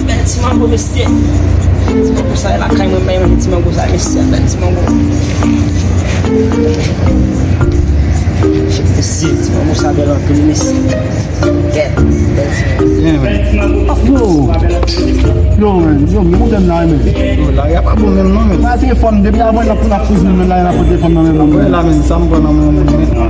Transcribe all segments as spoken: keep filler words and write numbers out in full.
Bèl ti mango, mesye. Ti mango sa lakay mwen, men ti mango sa, mesye. Bèl ti mango. Mesye, ti mango sa bèl anpil, mesye. Bèl, bèl ti mango. Yeah, man. Yo, yo, man, yo, m gen pwoblèm la, man. Yo, la, y a pa bon menm non, men. Ba telefòn, depi avan, n ap, n ap kouzin, men la, n ap pran telefòn nan men moun. Wè, la, men, sa m pran nan men moun, men.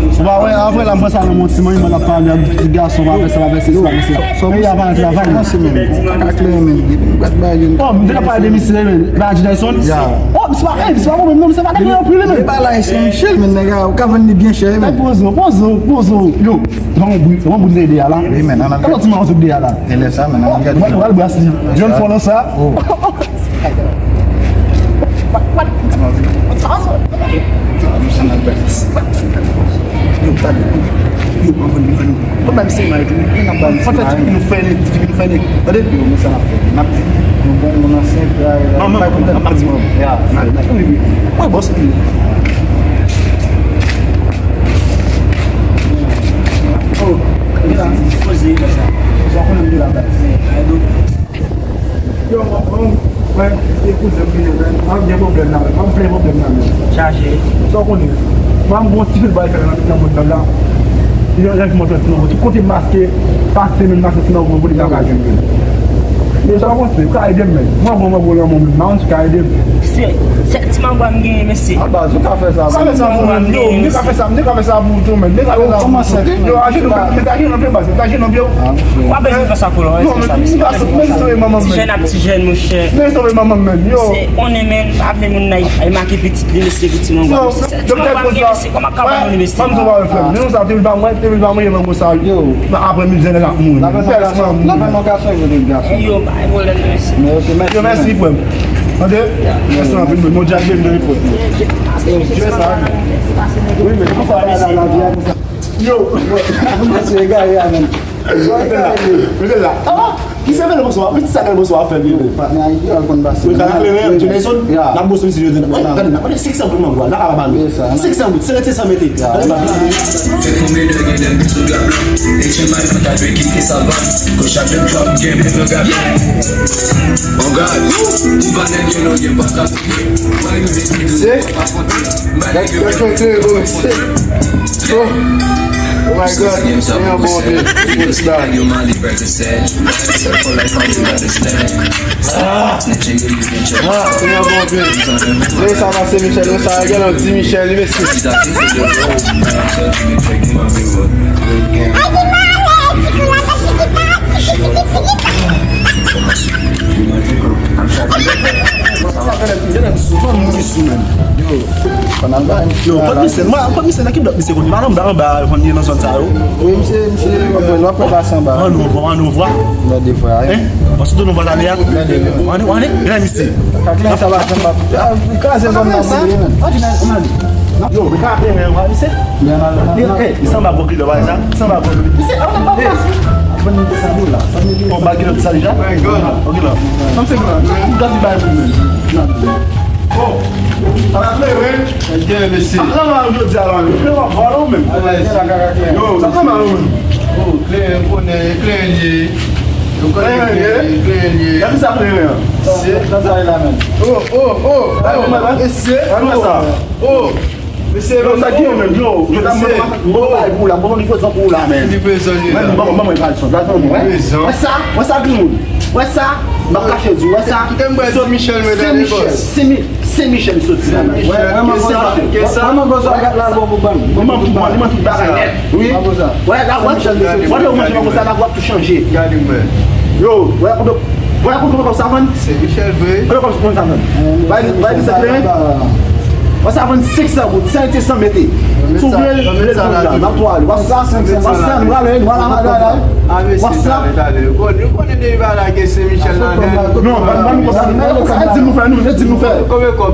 Ou pa wè, apre la, m pran sa nan men yon ti manmi, m ap pale ak ti gason, pa fè sa, pa fè sesi, pa fè sela. Peyi a pa nan travay. Kòmanse, men. Ou pa ka klere, men. Depi nou gad bagay yo. Oh, m te ka pale de misye, men. Ba, Dyson? Ya. Oh, misye pa, eh, misye pa bon menm non, misye pa ta gen anpil, men. Depi bagay la, se Michel, men, nèg la, ou ka vann li byen chè, men. Poze w, poze w, poze w. Yo, pran yon bout, pran yon bout de a la. Wi, men, ann ap. Pran yon ti mòso de a la. E lè sa, men, ann ap gade. Mwen, mwen, mwen, John Fòlò sa. Oh. Yo, pa vann li, vann li. Bon, menm si mal tou, men n ap ba li. Fò fè ti pikin nou fè li, ti pikin nou fè li. Tande? Yo, men sa n ap fè. N ap di, nou bon, nou nan senk, la, la, manman, bay pou tèt, manman, manman. Ya, n ap, n ap rive. Mwen, bòs li. Oh, li la, poze, li la. Sa konnen m de la, baz. Yo, mwen, mwen, mwen, se kouzen m li ye, men. Mwen gen pwoblèm la, men. Mwen plen pwoblèm la, men. Chaje. Sa w konnen. Mwen, m gon ti fil bay fè nan mitan mond nan la. Li anvi montre ti mango. Tout kote m maske, pase men maske ti mango, pou li pa ka jwenn mwen. Men sa w panse, ou ka ede m, men. Mwen, mwen, mwen, mwen, mwen, mwen, ou ka ede m. Se, se ti mango a m genyen, mesye. A baz, ou ka fè sa. Ou ka fè sa pou mwen, yo. Ou ka fè sa, ou ka fè sa pou ou tou, men. Ou ka fè sa pou ou tou. Yo, ajenou, met ajenou nan pye, baz. Met ajenou nan pye. W ap bezwen fè sa pou lòt, responsab, mesye. Ti jèn ap ti jèn, monchè. Se konnen, men, pa vle moun nan, ay make pitit li, mesye, pou ti mango a, mesye. Ti mango a m gen, mesye, kòman ka ban nou, mesye? Ban m di w bagay, frè m. Depi sa, depi l pa mwen, depi l pa mwen, mango sa, yo, nan aprèmidi, lè l ap mouri. Pèsonn. Yo, bay pwoblèm, mesye. Yo, mèsi, frè m. Tande? Mèsi anpil, men. Bondye ap beni nou, frè. Yo, men, kòman sa va la, la vi a konsa? Yo, mwen se egare a menm. Mete l la. Mete l la. Ah, ki se bèl bonswa. Mete sa bèl bonswa fè byen. Patnè a Ayiti, al konn pase. Wi, kaka kleren, Jason. N ap boswe misye jodi. Tande, n ap mande senk san goud mango a. N ap ba nou. Senk san goud, senk san mete. Fè fon menè gen lè m sou gab la. H M I sa ta dwe kite savann. Cause chak lè m drop gen menm nan gab la. On God, ti valè gen non gen pa ka. Se Gad, gad, gad, gad, gad, mesye. Oh, oh my God, Senyè Bondye, pou sa. Ah! Ah, Senyè Bondye. Lè sa pase Michel, lè sa gen nan di Michel, li, mesye. Yo, kot misye, mwen, kot misye nan ki blòk misye kote? Pa anba, anba, konn li nan zòn sa yo. Wi, misye, misye, w ap wè, w ap wè pase anba. An nou vwa, an nou vwa. Gade frè a, hein? Paske tou nou vwa talè a. Gade, gade. Ann, ann, gade misye. Kraze zòn nan, sa. Yo, men ka kleren, misye. Li sanba gwo kilò, pa sa? Sanba gwo kilò. Misye, ann, ann, ann. Bon, ba kilò sa deja? Ok, la. Sa m se kilò. Gade bay pou mwen. Oh. Ala kleren. Gen mesye. Ala mal jodi a la. Kleren w ap vòlè w menm. Yo, sa fè mal ou menm. Oh, kleren, konnen, kleren ye. Yo konnen kleren ye, kleren ye. Gade sa kleren an. Se sa la menm. Oh, oh, oh. Mesye. Oh. Mesye, yo, sa ki yo menm, yo, yo ta mwen, mwen, mwen bay pou la, mwen li prezan pou la, men. Li prezan, li la. Mwen, mwen, mwen, mwen, pa son, pa son, mwen. Prezan. Wè sa, wè sa, granmoun. Wè sa, m ap kache di, wè sa. Kite m wè Sen Michel, medam e bòs. Sen Mi-, Sen Michel soti la, men. Wè, wè, mwen, mwen, mwen, mwen, mwen, mwen, mwen, mwen, mwen, tout bagay nèt. Wi. Wè, la, wè, wè, ou manje mango sa, la, w ap tou chanje. Gade, mwen. Yo, wè, kote, wè, kote, kote sa vann? Se Michel vre. Kote, kote, kote sa vann? Bay, bay, se kleren. Wè sa vann senk san goud, senk san mete. Si w vle l, vle l pou la, n ap tou ale. Wè sa, wè sa, nou prale, nou prale, nou prale. Wè sa. Bon, nou konnen depi pa la ke se Michel nan. Non, ban, ban nou konsa, nou konsa, di nou fè, nou, di nou fè.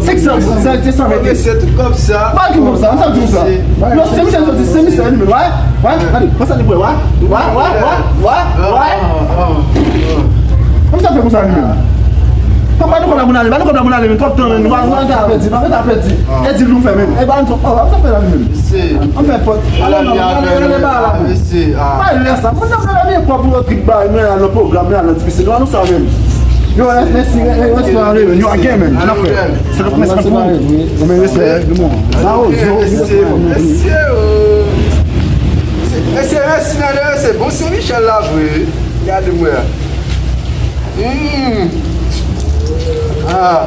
Senk san goud, senk san mete. Se tout kòb sa. Ba ki kòb sa, sa di sa. Yo, se Michel soti, se Michel li menm, wè. Wè, gade, wè sa li pran, wè. Wè, wè, wè, wè, wè. Kòman sa fè konsa li menm? Papa, nou konn la moun ale, ba nou konn la moun ale, men twòp tan, men nou pa nou pa pèdi, pa ta pèdi. E di nou fè, men. E ba nou, oh, an fè la, men. An fè pòt. Ale non, ale, ale, ba la. Mesye, ah. Pa lè sa. Mwen, sa fè la, men, pòt pou yo trip ba, men, al nan pwogram, men, al nan difisil. Nou sa, men. Yo, respè, respè, respè, men. Yo, again, men. N ap fè. Se le prince, men. Ou men respè, men. Ba, oh, yo, mesye, mesye, oh. Mesye, mesye, mesye, bon, se Michel la, vre. Gade mwen. Hmm. Ah.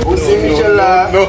Ou se Michel la. Non.